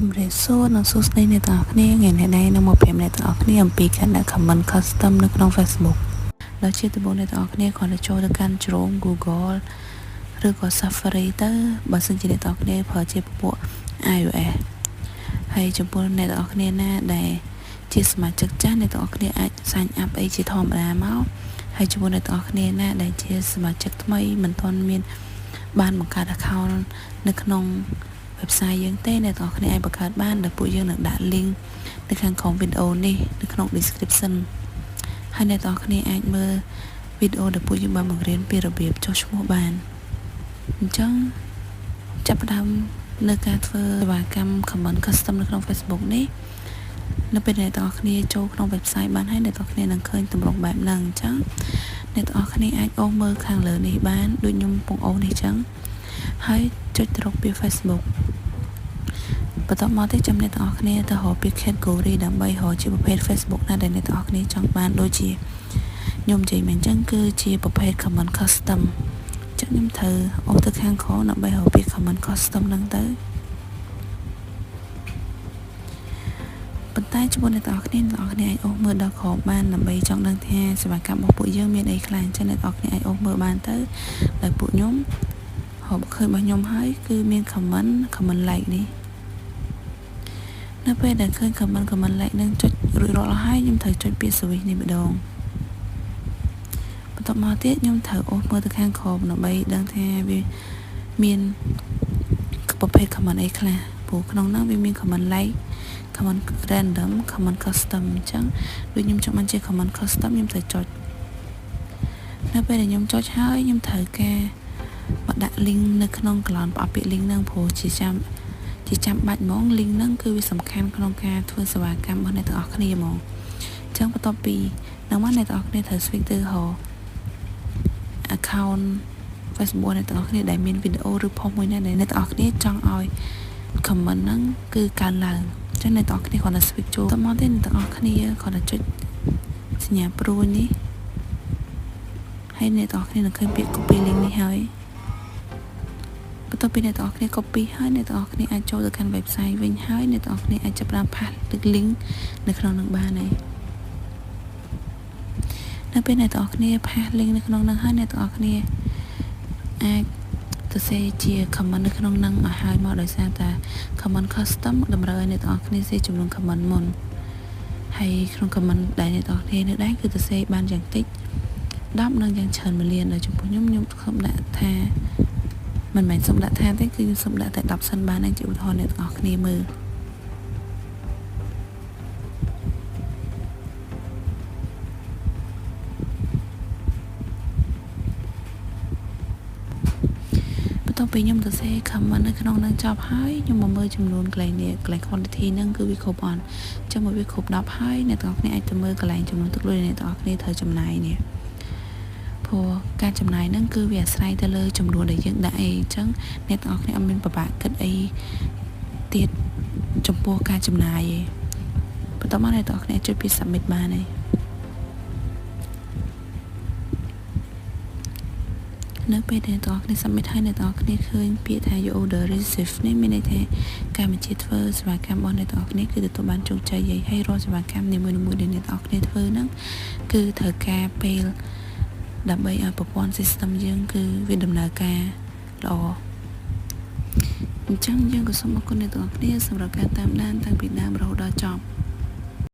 ជំរាបសួរនិងសួស្តីអ្នកទាំងអស់គ្នាថ្ងៃនេះដែរនឹងមកប្រាប់អ្នកទាំងអស់គ្នាអំពីការដាក់ comment custom នៅក្នុង Facebook ដោយជាដំបូងអ្នកទាំងអស់គ្នាគ្រាន់តែចូលទៅកាន់ Chrome Google ឬក៏ Safari ទៅបើសិនជាអ្នកទាំងអស់គ្នាប្រើជាពពួក iOS ហើយចំពោះអ្នកទាំងអស់គ្នាណាដែលជាសមាជិកចាស់អ្នកទាំងអស់គ្នាអាច sign up អីជាធម្មតាមកហើយចំពោះអ្នកទាំងអស់គ្នាណាដែលជាសមាជិកថ្មីមិនទាន់មានបានបង្កើត account នៅក្នុង website យើងទេអ្នកទាំងអស់គ្នាអាចបង្កើតបានដែលពួកយើងនឹងដាក់ link នៅខាងក្រោមវីដេអូនេះនៅក្នុង description ហើយអ្នកទាំងអស់គ្នាអាចមើលវីដេអូដែលពួកយើងបានបង្រៀនពីរបៀបចុះឈ្មោះបានអញ្ចឹងចាប់ផ្ដើមនៅការធ្វើសេវាកម្ម comment custom នៅក្នុង Facebook នេះនៅពេលអ្នកទាំងអស់គ្នាចូលក្នុង website បានហើយអ្នកទាំងអស់គ្នានឹងឃើញទម្រង់បែបហ្នឹងអញ្ចឹងអ្នកទាំងអស់គ្នាអាចអូសមើលខាងលើនេះបានដូចខ្ញុំកំពុងអូសនេះអញ្ចឹងហើយចុចទៅរកពាក្យ Facebook បន្ទាប់មកទេចាំអ្នកទាំងអស់គ្នាទៅរកពាក្យ category ដើម្បីរកជាប្រភេទ Facebook ណាដែលអ្នកទាំងអស់គ្នាចង់បានដូចជាខ្ញុំនិយាយមកអញ្ចឹងគឺជាប្រភេទ comment custom អញ្ចឹងខ្ញុំត្រូវអូសទៅខាងក្រោមដើម្បីរកពាក្យ comment custom ហ្នឹងទៅប៉ុន្តែចំពោះអ្នកទាំងអស់គ្នាអ្នកទាំងអស់គ្នាអាចអូសមើលដល់ក្រោមបានដើម្បីចង់ដឹងថាសេវាកម្មរបស់ពួកយើងមានអីខ្លះអញ្ចឹងអ្នកទាំងអស់គ្នាអាចអូសមើលបានទៅដោយពួកខ្ញុំរកឃើញរបស់ខ្ញុំហើយគឺមាន comment comment like នេះនៅពេលដែលឃើញ comment comment like នឹងចុចរួចរាល់ហើយខ្ញុំត្រូវចុចពាក្យ service នេះម្ដងបន្ទាប់មកទៀតខ្ញុំត្រូវអូសមើលទៅខាងក្រោមដើម្បីដឹងថាវាមានប្រភេទ comment អីខ្លះព្រោះក្នុងហ្នឹងវាមាន comment like comment random comment custom អញ្ចឹងដូចខ្ញុំចង់បានជា comment custom ខ្ញុំត្រូវចុចនៅពេលដែលខ្ញុំចុចហើយខ្ញុំត្រូវការមកដាក់ link នៅក្នុងកន្លងប្រអប់ពាក្យ link ហ្នឹងព្រោះជាចាំបាច់ហ្មង link ហ្នឹងគឺវាសំខាន់ក្នុងការធ្វើសេវាកម្មរបស់អ្នកទាំងអស់គ្នាហ្មងអញ្ចឹងបន្ទាប់ពីហ្នឹងមកអ្នកទាំងអស់គ្នាត្រូវ switch ទៅរក account Facebook អ្នកទាំងអស់គ្នាដែលមានវីដេអូឬ post មួយណាដែលអ្នកទាំងអស់គ្នាចង់ឲ្យ comment ហ្នឹងគឺកើនឡើងអញ្ចឹងអ្នកទាំងអស់គ្នាគ្រាន់តែ switch ចូលទៅមកទេអ្នកទាំងអស់គ្នាគ្រាន់តែចុចសញ្ញាព្រួញនេះហើយអ្នកទាំងអស់គ្នានឹងឃើញពាក្យ copy link នេះហើយបន្ទាប់ពីអ្នកទាំងអស់គ្នា copy ហើយអ្នកទាំងអស់គ្នាអាចចូលទៅកាន់ website វិញហើយអ្នកទាំងអស់គ្នាអាចចាប់ផ្ដើម paste link នៅក្នុងនឹងបានហើយនៅពេលអ្នកទាំងអស់គ្នា paste link នៅក្នុងនឹងហើយអ្នកទាំងអស់គ្នាអាចទៅសេជា comment នៅក្នុងនឹងឲ្យហើយមកដោយសារតែ comment custom តម្រូវឲ្យអ្នកទាំងអស់គ្នាសេចំនួន comment មុនហើយក្នុង comment ដែលអ្នកទាំងអស់គ្នានៅដែរគឺទៅសេបានយ៉ាងតិច10និងយ៉ាងច្រើន1លានដល់ចំពោះខ្ញុំខ្ញុំសូមដាក់ថាមិនមែនសូមដាក់ថាទេគឺខ្ញុំសូមដាក់តែ10សិនបានជាឧទាហរណ៍អ្នកទាំងអស់គ្នាមើលបន្ទាប់ពីខ្ញុំទៅសេ comment នៅក្នុងនឹងចប់ហើយខ្ញុំមកមើលចំនួនកន្លែងនេះកន្លែង quantity ហ្នឹងគឺវាគ្រប់អត់អញ្ចឹងមកវាគ្រប់10ហើយអ្នកទាំងអស់គ្នាអាចទៅមើលកន្លែងចំនួនទឹកលុយដែលអ្នកទាំងអស់គ្នាត្រូវចំណាយនេះព្រោះការចំណាយហ្នឹងគឺវាអាស្រ័យទៅលើចំនួនដែលយើងដាក់អីអញ្ចឹងអ្នកទាំងអស់គ្នាអត់មានពិបាកគិតអីទៀតចំពោះការចំណាយទេបន្ទាប់មកអ្នកទាំងអស់គ្នាចុចពី submit បានហើយនៅពេលដែលអ្នកទាំងអស់គ្នា submit ហើយអ្នកទាំងអស់គ្នាឃើញពាក្យថា your order received នេះមានន័យថាការបញ្ជាធ្វើសេវាកម្មរបស់អ្នកទាំងអស់គ្នាគឺទទួលបានជោគជ័យហើយរាល់សេវាកម្មនីមួយៗដែលអ្នកទាំងអស់គ្នាធ្វើហ្នឹងគឺត្រូវការពេលដើម្បីឲ្យប្រព័ន្ធ system យើងគឺវាដំណើរការល្អអញ្ចឹងយើងក៏សូមអរគុណអ្នកទាំងអស់គ្នាសម្រាប់ការតាមដានតាំងពីដើមរហូត